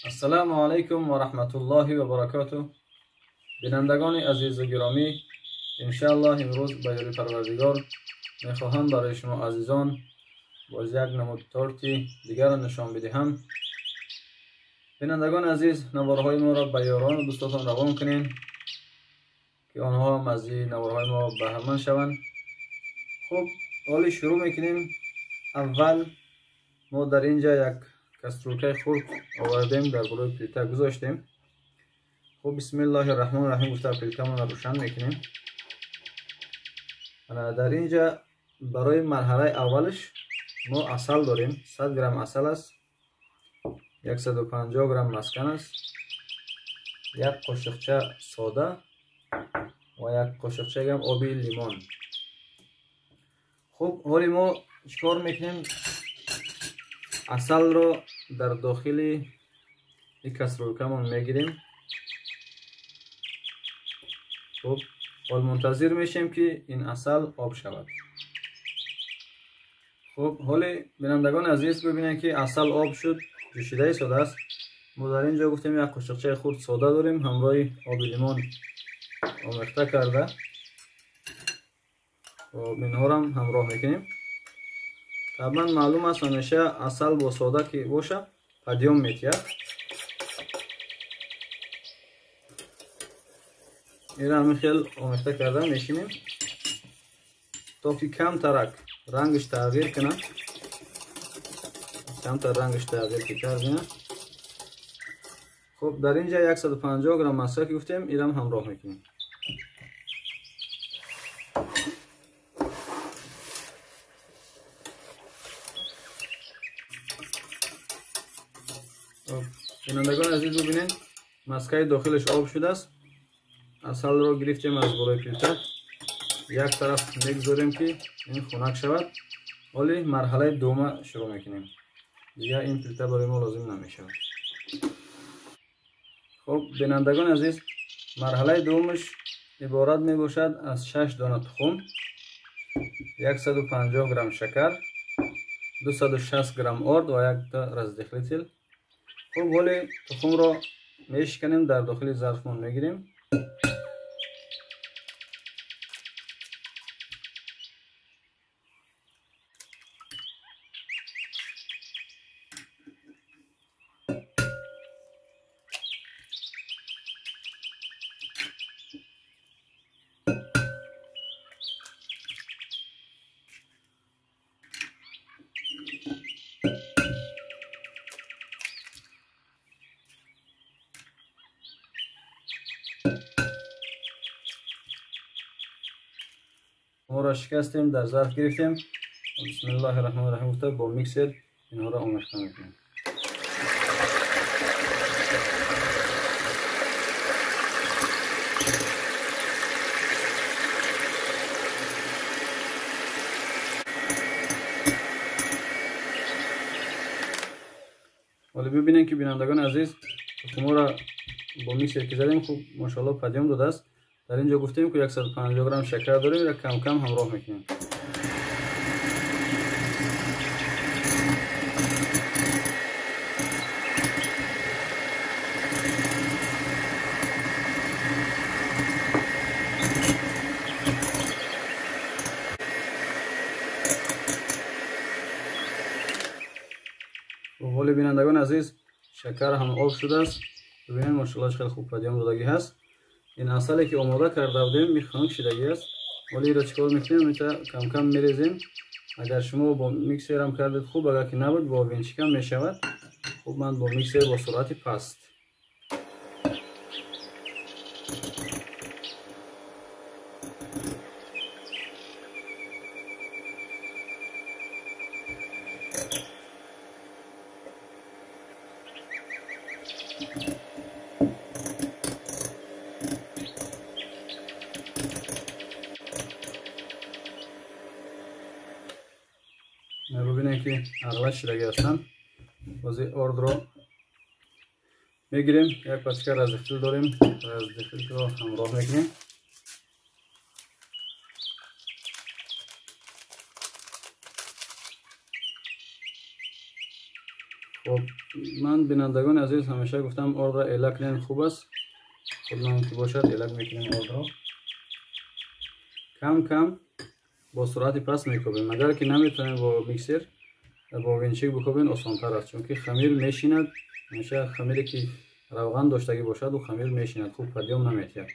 Ассалому алайкум ва раҳматуллоҳи ва баракотуҳ. Бинандагони азизу гиромӣ, иншааллоҳ имрӯз ба ёри Парвардигор мехоҳам барои шумо азизон боз як намуд торти дигарро нишон бидиҳам. Бинандагони азиз, наворҳои моро ба ёрону дӯстотон равон кунед, ки онҳо ҳам аз ин наворҳои мо баҳраманд шаванд. Хуб, ҳоли шурӯъ мекунем. Аввал мо дар инҷа як кастрюлькаи хурд овардем, дар болои плита гузоштем. Хуб, бисмиллоҳи раҳмони раҳим гуфта плитамонро рӯшан мекунем. Дар инҷа барои марҳалаи аввалаш мо асал дорем. 100 грамм асал аст, 150 грамм маскан аст, як қошиқча сода ва як қошиқча гам оби лимон. Хуб, ҳоли мо чикор мекунем? Асалро дар дохили ин кастрюлькамон мегирем. Хуб, ҳол мунтазир мешем, ки ин асал об шавад. Хуб, ҳоли бинандагони азиз, бибинед, ки асал об шуд, ҷӯшида истодааст. Мо дар ин ҷо гуфтем, як қошиқчаи хурд сода дорем, ҳамроҳи оби лимон омехта карда. Хуб, инҳоро ҳамроҳ мекунем. Табъан маълум аст, ҳамеша асал бо сода ки боша, падём метиҳад. Инро ҳамин хел омехта карда мешинем, то ки камтарак рангаш тағйир кунад. Камтар рангаш тағйир ки кардина. Хуб, дар инҷа 150 грамм маска ки гуфтем, инам ҳамроҳ мекунем. Бинандагони азиз, бибинед, маскаи дохилаш об шудааст. Асалро гирифтем аз болои плита, як тараф мегузорем, ки ин хунак шавад. Ҳоли марҳалаи дуюма шурӯъ мекунем. Дигар ин плита барои мо лозим намешавад. Хуб, бинандагони азиз, марҳалаи дуюмаш иборат мебошад аз 6 дона тухм, 150 грамм шакар, 260 грамм орд ва якта разрыхлитель. Хуб, ҳоли тухмро мешиканем, дар дохили зарфмон мегирем. Ро шикастем, дар зарф гирифтем. Бисмиллоҳи раҳмони раҳим гуфта бо миксер инҳоро омехта мекунем. Ҳоло бибинем, ки бинандагони азиз, тухмҳоро бо миксер ки задем, хуб, машоалло, падём додааст. Дар ин ҷо гуфтем, ки 150 грамм шакар дорем, ра кам-кам ҳамроҳ мекунем. Ҳоли бинандагони азиз, шакар ҳам об шудааст. Бибинед, машоалло, хеле хуб падём додагӣ ҳаст. Ин асале ки омода карда будем, хунук шидагӣ аст. Ҳоли инро чикор мекунем? Инта кам-кам мерезем. Агар шумо бо миксерам кардед, хуб, агар ки набуд, бо винчикам мешавад. Хуб, ман бо миксер бо суръати паст. Бибинем, ки аралаш шудагӣ ҳастанд. Бози ордро мегирем, як пачка разрыхлитель дорем, разрыхлительро ҳамроҳ мекунем. Хуб, ман бинандагони азиз ҳамеша гуфтам ордро эла кунем хуб аст. Худмон ки бошад эла мекунем ордро. Кам кам бо суръати паст мекӯбем. Агар ки наметавонем бо миксер, бо винчик бикӯбем осонтар аст, чунки хамир мешинад. Ҳамеша хамире ки равған доштагӣ бошад, ӯ хамир мешинад, хуб подъём наметиҳад.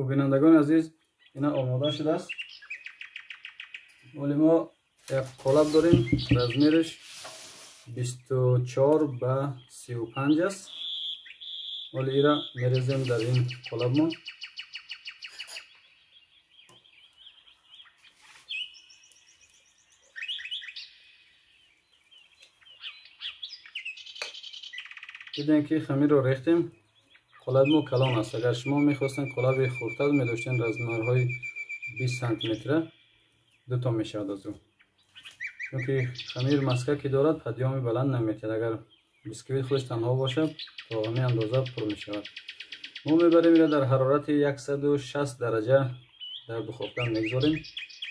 Бинандагони азиз, ина омода шудааст. Вале мо як қолаб дорем, размераш 24 ба 35 аст. Вале ира мерезем дар ин қолабмон. Дидем ки хамирро рехтем. Қолаби мо калон аст. Агар шумо мехостен қолаби хурдтар медоштен, размерҳои 20 сантиметра дуто мешавад аз ӯ. Чунки хамир маска ки дорад, подъёми баланд наметиҳад. Агар бисквит худаш танҳо бошад, то ҳамин андоза пур мешавад. Мо мебарем ира дар ҳарорати 160 дараҷа дар духовка мегузорем.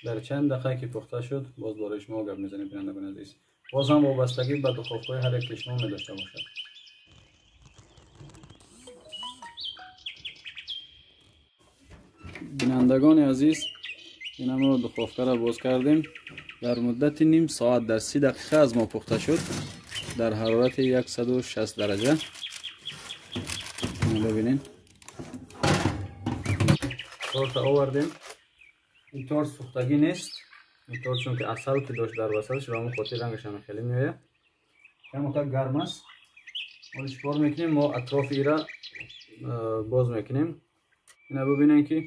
Дар чанд дақиқа ки пухта шуд, боз барои шумо гап мезанем, бинандагони азиз. Боз ҳам вобастагӣ ба духовкаҳои ҳар яке шумо медошта бошад. Бинандагони азиз, ина мо духовкаро боз кардем. Дар муддати ним соат, дар 30 дақиқа аз мо пухта шуд дар ҳарорати 160 дараҷа. Бибинед, торта овардем. Ин торт сӯхтагӣ нест. Ин торт чунки асал ки дошт дар васаташ, ба ҳамон хотир рангаш ҳам хеле меояд. Камакак гарм аст. Ҳоло чӣ кор мекунем? Мо атрофи ира боз мекунем. Ина бибинед ки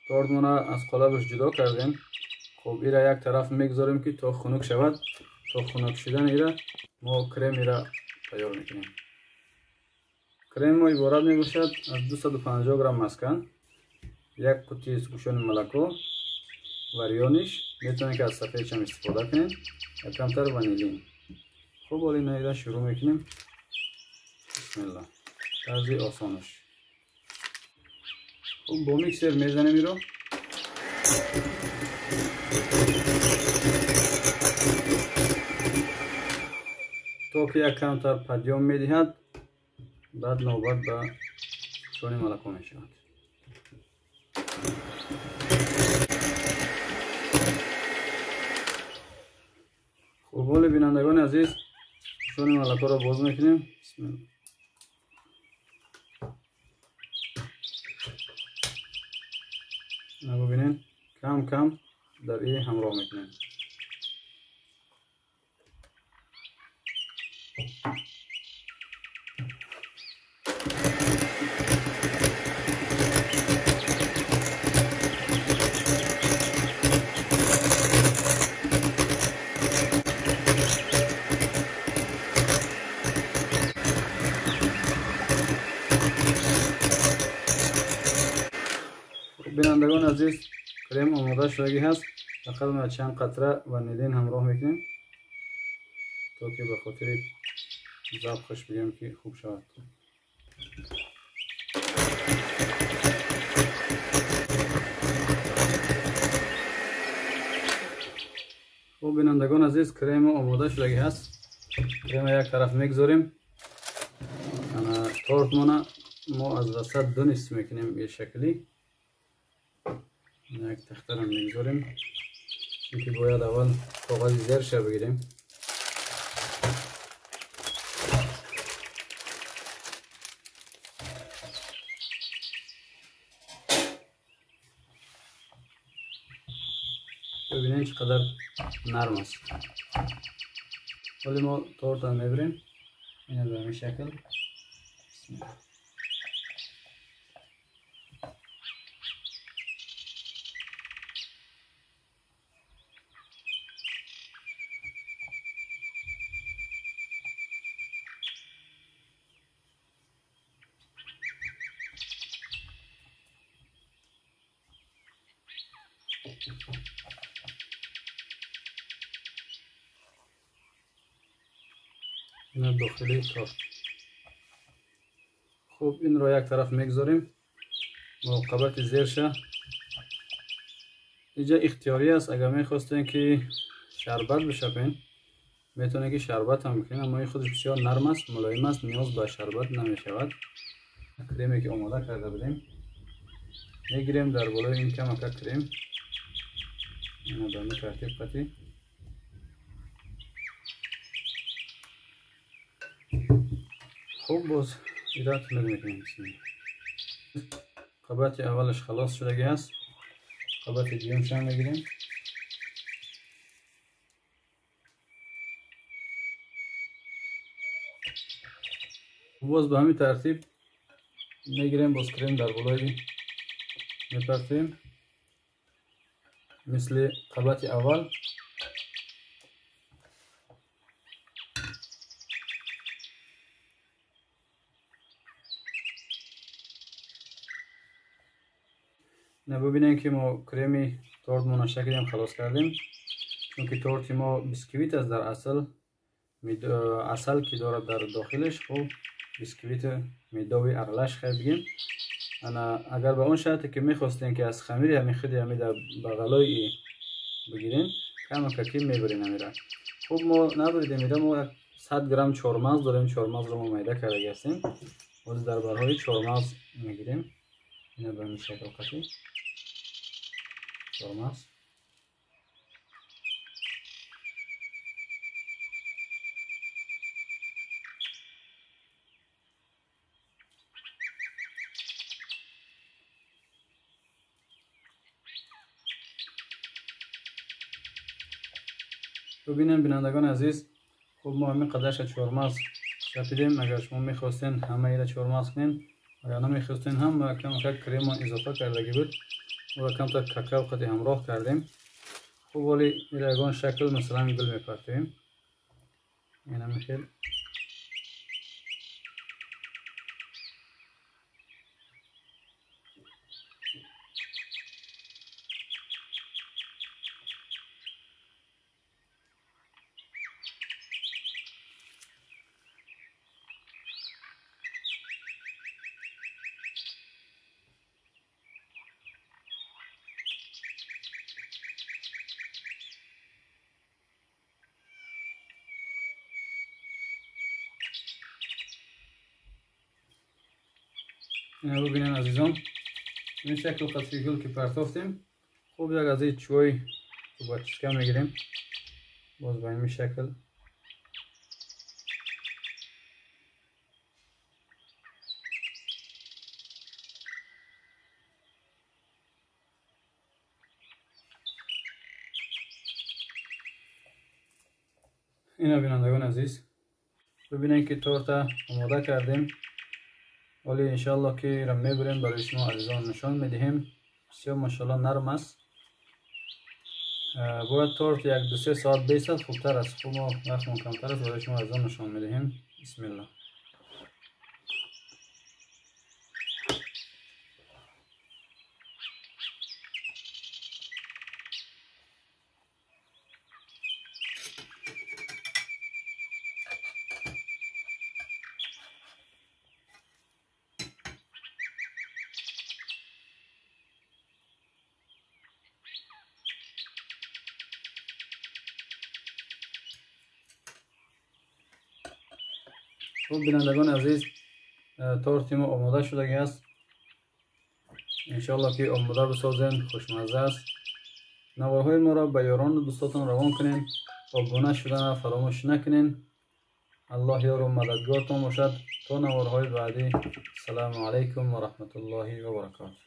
тортмона аз қолабаш ҷудо кардем. Хуб, ира як тараф мегузорем ки то хунук шавад. То хунук шудан ира мо крем ира тайёр мекунем. Крем мо иборат мебошад аз 250 грамм маскан, як қути сгущённый молоко, варёниш, метавонед ки аз сафедшам истифода кунед, як камтар ванилин. Хуб, ҳоло ина ира шурӯъ мекунем. Бисмиллаҳ. Тарзи осонаш. Хуб, бо миксер мезанем иро. То ки як камтар подъём медиҳад, баъд навбат ба сгущённый молоко мешавад. Хуб, ҳоло бинандагони азиз, сгущённый молокоро боз мекунем. Бисмиллаҳ. Бубинед, кам кам дар ин ҳамроҳ мекунем. Бинандагони азиз, крем омода шудагӣ ҳаст. Фақат мо чанд қатра ванилин ҳамроҳ мекунем, то ки ба хотири завқаш бигем ки хуб шавад. Хуб, бинандагони азиз, крем омода шудагӣ ҳаст. Крема як тараф мегузорем. Тортмона мо аз васат ду нисф мекунем е шаклӣ. Як тахтарам мегузорем, чунки бояд аввал коғази зерша бигирем. Бибинем чӣ қадар нарм аст. Ҳоло мо тортро мебирем. Ина ба ҳамин шакл. Бисмиллаҳ. اینا داخلی تورت. خب این را یک طرف میگذاریم. مقبت زیرشه اینجا اختیاری است، اگر میخواستین که شربت بشپین میتونه که شربت هم بکنین، اما این خودش بسیار نرم است، ملایم است، نیاز به شربت نمیشود. کریمی که آماده کرده بودیم میگیریم در بالای این کمک کریم، اینو به این ترتیب قطعی. خب باز ایراد میکنیم. قبط اولش خلاص شدگی است، قبط دومش هم میگیریم. باز به همین ترتیب میگیریم، باز کریم در بالای میپرتیم مثل قبط اول. نه ببینیم که ما کریمی تورت ما شکلیم خلاص کردیم، چون که تورت ما بیسکویت است در اصل، عسل که دارد در داخلش، خب بیسکویت میداوی ارلش خیلی بگیم. انا اگر به اون شرطی که میخواستین که از خمیر همین خودی همین در بغلای بگیرین کم ککی میبرین امیره. خب ما نبریدیم میره، ما 100 گرم چهارمغز داریم، چهارمغز رو ما میده کرده هستیم، باز در برهای چهارمغز میگیریم. اینا به همین شکل قطعی چهارمغز. ببینیم بینندگان عزیز، خب ما همین قدرش چهارمغز چپیدیم. اگر شما میخواستین همه ایره چهارمغز کنین، اگر نمیخواستین هم کم کم کریم اضافه کردگی بود و کم تا کاکائو قدی همراه کردیم. خب ولی ایره یگان شکل مثلا گل میپرتیم، این هم خیلی اینا ببینن عزیزان، این شکل قطعی گل که پرتافتیم. خوب یک از این چوی با چسکه میگیریم، باز به این شکل اینا بینندگان عزیز ببینن که تورت آماده کردیم. ولی انشالله که را میبریم برای شما عزیزان نشان میدهیم. بسیار ماشاءالله نرم است. باید تورت 1-2-3 ساعت بیست خوبتر است. خوب ما وقتمون کمتر است، برای شما عزیزان نشان میدهیم. بسم الله. خب بینندگان عزیز، تورت ما آماده شدگی است. انشالله که آماده بسازین، خوشمزه است. نوارهای ما را به یاران و دوستاتون روان کنین، ابونه شدن فراموش نکنین. الله یار و مددگارتان باشد. تا نوارهای بعدی، السلام علیکم و رحمت الله و برکاته.